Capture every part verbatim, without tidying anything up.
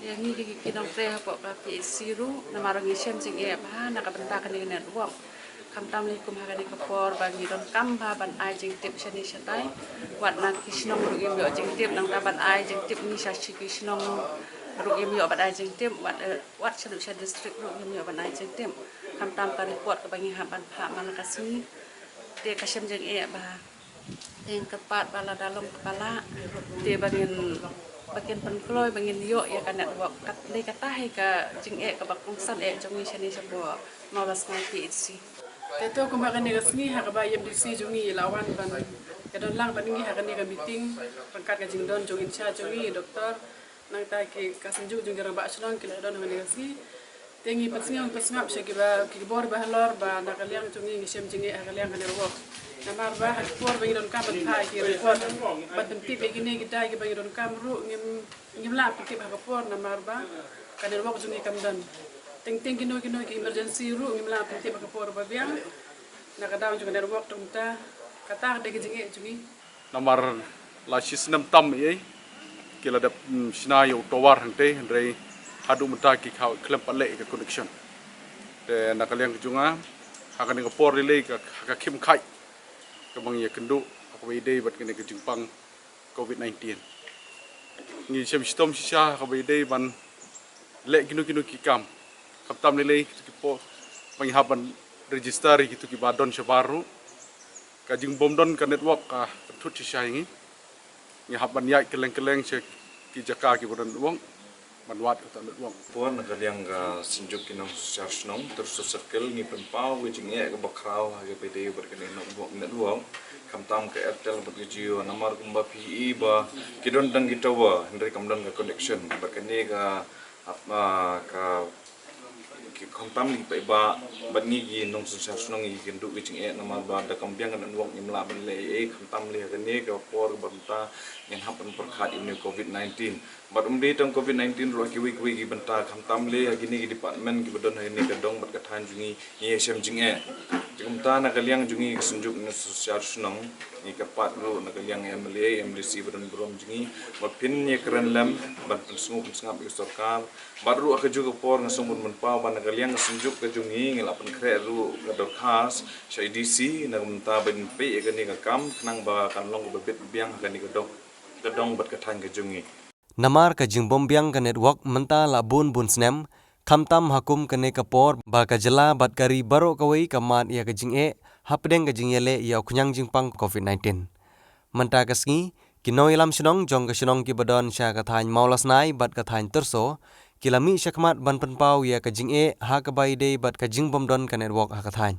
Ngi ki ki nongtrei hapoh ka P H C ruh namar ngi shem jingeh bha na ka bynta kane ka network. Khamtam lei kum ha kane ka por ba ngi donkam bha ban ai jingtip shane shatai. Wat na ki shnong ruh ngim ïoh jingtip, nangta ban ai jingtip ngi sha shi ki shnong ruh ngim ïoh ban ai jingtip, wat eh, wat shaduh sha district ruh ngim ïoh ban ai jingtip. Khamtam ka report kaba ngi hap ban phah man la ka sngi, te ka shem jingeh bha. Te ngi kyrpad ba lada long kaba lah, te ba ngin, ba kin pynkloi ba ngin ïoh ïa ka network. Kat dei kata hi ka jingeh kaba kongsan eh jong ngi shane shapoh Mawlasnai P H C. Te to kumba kane ka sngi ha kaba i M D C jong ngi i la wan ban ïa don lang bad ngi ha kane ka meeting ryngkat ka jingdon jong in-charge jong ngi, i doktor, nangta ki ka synjuk jong ki rangbah shnong ki la don ha kane ka sngi. Te ngi pynsngew pynsngap sha kiba ki bor ba halor ba na ka liang jong ngi ngi shem jingeh ha ka liang ka network. Namar ba ha ka por ba ngi donkam ban phah ki report ban pyntip ïa kine kita kiba ngi donkam ruh ngim, ngim lah pyntip ha ka por namar ba ka network jong ngi kam don. Teng teng kino kino ki emergency ruh ngim lah pyntip ha ka por ba biang na ka daw jong ka network. Te kumta kata ka dei ka jingeh jong ngi. Namar la shi snem tam ei ei ki la dep, mm, shna ïa u tower hangtei, hynrei haduh mynta ki kha khlem pat leh ïa ka connection. Te na ka liang ka jong nga ha kane ka por lei lei ka, ha ka khim khaid kaba ngi ïakynduh ha kaba ïadei bad kane ka jingpang covid nineteen. Ngi shem shitom shisha ha kaba ïadei ban leh kino kino ki kam. Khamtam lei lei kito ki por ba ngi hap ban register ïa kito kiba don shabar ruh. Ka jingbym don ka network ka pynthut shisha ïa ngi. Ngi hap ban ïaid kylleng kylleng sha ki jaka kiba don network ban wad kata network. Por na ka liang ka synjuk ki nongsynshar shnong Tyrso Circle ngi pynpaw ka jingeh kaba khraw ha kaba ïadei bad kane network, network. Khamtam ka Airtel bad ka Jio namar kumba phi i ba ki don tang ki tower hynrei kam don ka connection bad kane ka ap, ah, ka ki khamtam lei paidbah bad ngi ki nongsynshar shnong ngi kynduh ki jingeh namar ba da kam biang ka network ngim lah ban leh ei ei. Khamtam lei ha kane ka por kaba mynta ngin hap ban pyrkhat ïa une u covid nineteen. Bad ym dei tang covid nineteen ruh ha kiwei kiwei ki bynta, khamtam lei ha kine ki department kiba don ha kane ka dong bad ka thaiñ jong ngi ngi ïashem jingeh. Te kumta na ka liang jong ngi ka synjuk nongsynshar shnong ngi kyrpad ruh na ka liang M L A, M D C ba don burom jong ngi ba phin ïakren lem ban pynsngew pynsngap ïa ka sorkar. Bad ruh ha kajuh ka por nga sngewbha ban pynpaw ba na ka liang ka synjuk ka jong ngi ngi la pynkhreh ruh ka dorkhas sha i D C na ka bynta ban peit ïa kane ka kam khnang ba kan long kaba bit biang ha kane ka dong, ka dong bad ka thaiñ ka jong ngi. Namar ka jingbym biang ka network mynta la bun bun snem, khamtam ha kum kane ka por ba ka jylla bad ka ri baroh kawei ka mad ïa ka jingeh hapdeng ka jingïaleh ïa u khñiang jingpang covid nineteen. Mynta ka sngi ki nongïalam shnong jong ka shnong kiba don sha ka thaiñ Mawlasnai bad ka thaiñ Tyrso ki la mih shakhmat ban pynpaw ïa ka jingeh ha kaba ïadei bad ka jingbym don ka network ha ka thaiñ.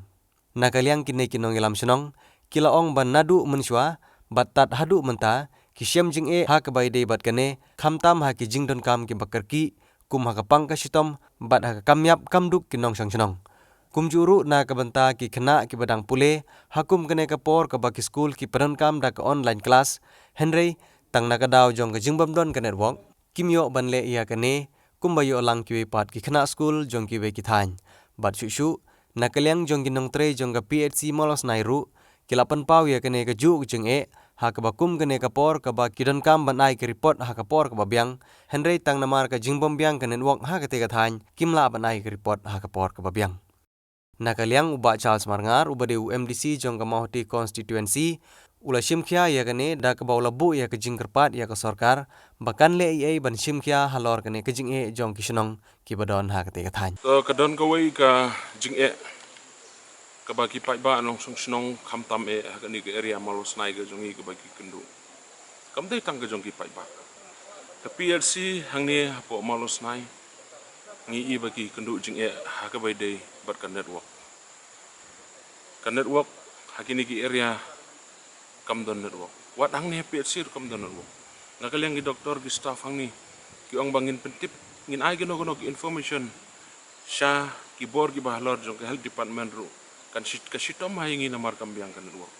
Na ka liang kine ki nongïalam shnong ki la ong ba naduh mynshuwa bad tad haduh mynta ki shem jingeh ha kaba ïadei bad kane, khamtam ha ki jingdonkam kiba kyrkieh kum ha ka pang ka shitom bad ha ka kam ïap kam duk ki nongshong shnong. Kumjuh ruh na ka bynta ki khynnah kiba dang pule ha kum kane ka por kaba ki skul ki pyndonkam da ka online class, hynrei tang na ka daw jong ka jingbym don ka network kim ïoh ban leh ïa kane kumba ïoh lang kiwei pat ki khynnah skul jong kiwei ki thaiñ. Bad shuh shuh na ka liang jong ki nongtrei jong ka P H C Mawlasnai ruh ki la pynpaw ïa kane kajuh ka jingeh ha kaba kum kane ka por kaba ki donkam ban ai ka report ha ka por kaba biang, hynrei tang namar ka jingbym biang ka network ha katei ka thaiñ kim lah ban ai ka report ha ka por kaba biang. Na ka liang u Bah Charles Marngar uba dei u M D C jong ka Mawhati Constituency u la shim khia ïa kane da kaba u la buh ïa ka jingkyrpad ïa ka sorkar ba kan leh ei ei ban shim khia halor kane ka jingeh jong ki shnong kiba don ha katei ka thaiñ. To ka don kawei ka jingeh kaba ki paidbah nongshong shnong khamtam eh ha kane ka area Mawlasnai ka jong ngi kaba ki kynduh. Kam dei tang ka jong ki paidbah. Ka P H C hangne hapoh Mawlasnai ngi i ba ki kynduh jingeh ha kaba ïadei bad ka network. Ka network ha kine ki area kam don network. Wat hangne ha P H C ruh kam don network. Na ka liang ki doktor ki staff hangne ki ong ba ngin pyntip, ngin ai kano kano ki information sha ki bor kiba halor jong ka health department ruh kan shi-, ka shitom ha ïa ngi namar kam biang ka network.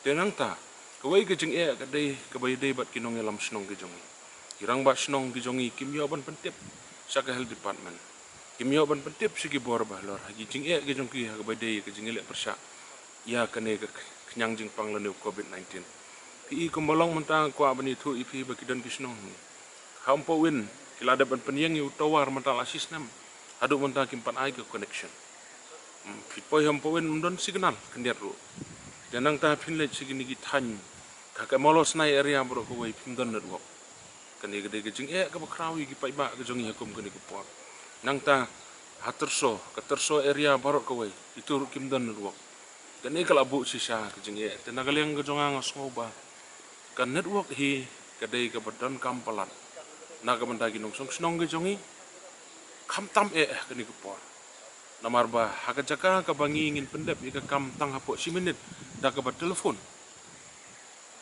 Te nangta kawei ka jingeh ka dei kaba ïadei bad ki nongïalam shnong ki jong ngi. Ki rangbah shnong ki jong ngi kim ïoh ban pyntip sha ka health department, kim ïoh ban pyntip sha ki bor ba halor ha ki jingeh ki jong ki ha kaba ïadei ka jingïaleh pyrshah ïa kane ka khñiang jingpang lane u covid nineteen. Phi i kumba long mynta nga kwah ban ïathuh ïa phi ba ki don ki shnong hangne ha Umpohwin ki La dep ban pynïeng ïa u tower mynta la shi snem. Haduh mynta kim pat ai ka connection. Hmm, phi poi ha Umpowen ym don signal khyndiat ruh. Te nangta phin leit sha kine ki thaiñ, ha ka Mawlasnai area baroh kawei phim don network. Kane ka dei ka jingeh kaba khraw ïa ki paidbah ka jong ngi ha kum kane ka por. Nangta ha Tyrso, ka Tyrso area baroh kawei, itu ruh kim don network. Kane ka la buh shisha ka jingeh. Te na ka liang ka jong nga nga sngew ba ka network hi ka dei kaba donkam palat na ka bynta ki nongshong shnong ki jong ngi. Khamtam eh ha kane ka por. Namar ba ha ka jaka kaba ngi ngin pyndep ïa ka kam tang hapoh shi minit da kaba telephone,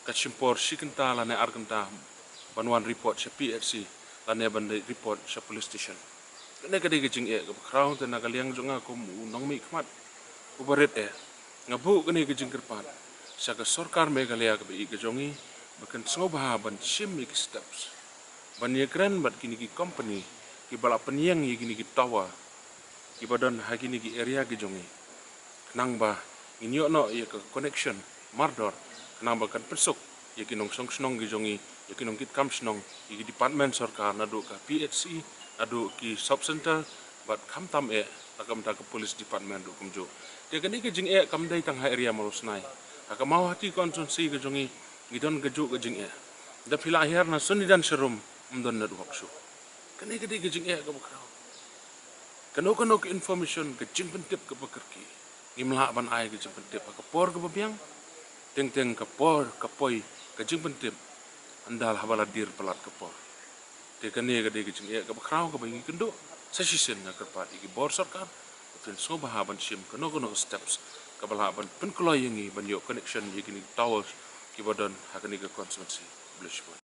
ka shim por shi kynta lane ar kynta ban wan report sha P H C lane ban leit report sha police station. Kane ka dei ka jingeh kaba khraw. Te na ka liang jong nga kum u nongmihkhmat uba rit eh, nga buh kane ka jingkyrpad sha ka sorkar Meghalaya kaba ïeit ka jong ngi ba kan sngewbha ban shim ïa ki steps ban ïakren bad kine ki company kiba la pynïeng ïa kine ki tower kiba don ha kine ki area ki jong ngi, khnang ba ngin ïoh noh ïa ka connection mardor, khnang ba kan pynsuk ïa ki nongshong shnong ki jong ngi, ïa ki nongkitkam shnong, ïa ki department sorkar, naduh ka P H C, naduh ki sub center, bad khamtam eh na ka bynta ka police department ruh kumjuh. Te kane ka jingeh kam dei tang ha area Mawlasnai. Ha ka Mawhati constituency ka jong ngi, ngi don kajuh ka jingeh. Da phi la hiar na Sonidan Sharum ym don network shuh. Kane ka dei ka jingeh kaba khraw. Kano kano ka information, ka jingpyntip kaba kyrkieh, ngim lah ban ai ka jingpyntip ha ka por kaba biang. Teng teng ka por ka poi ka jingpyntip ynda la haba la dier palat ka por. Te kane ka dei ka jingeh kaba khraw kaba ngi kynduh. Sa shisien nga kyrpad ïa ki bor sorkar ba phin sngewbha ban shim kano kano ka steps kaba lah ban pynkloi ïa ngi ban ïoh connection ïa kine ki towers kiba don ha kane ka constituency. Khublei shibun.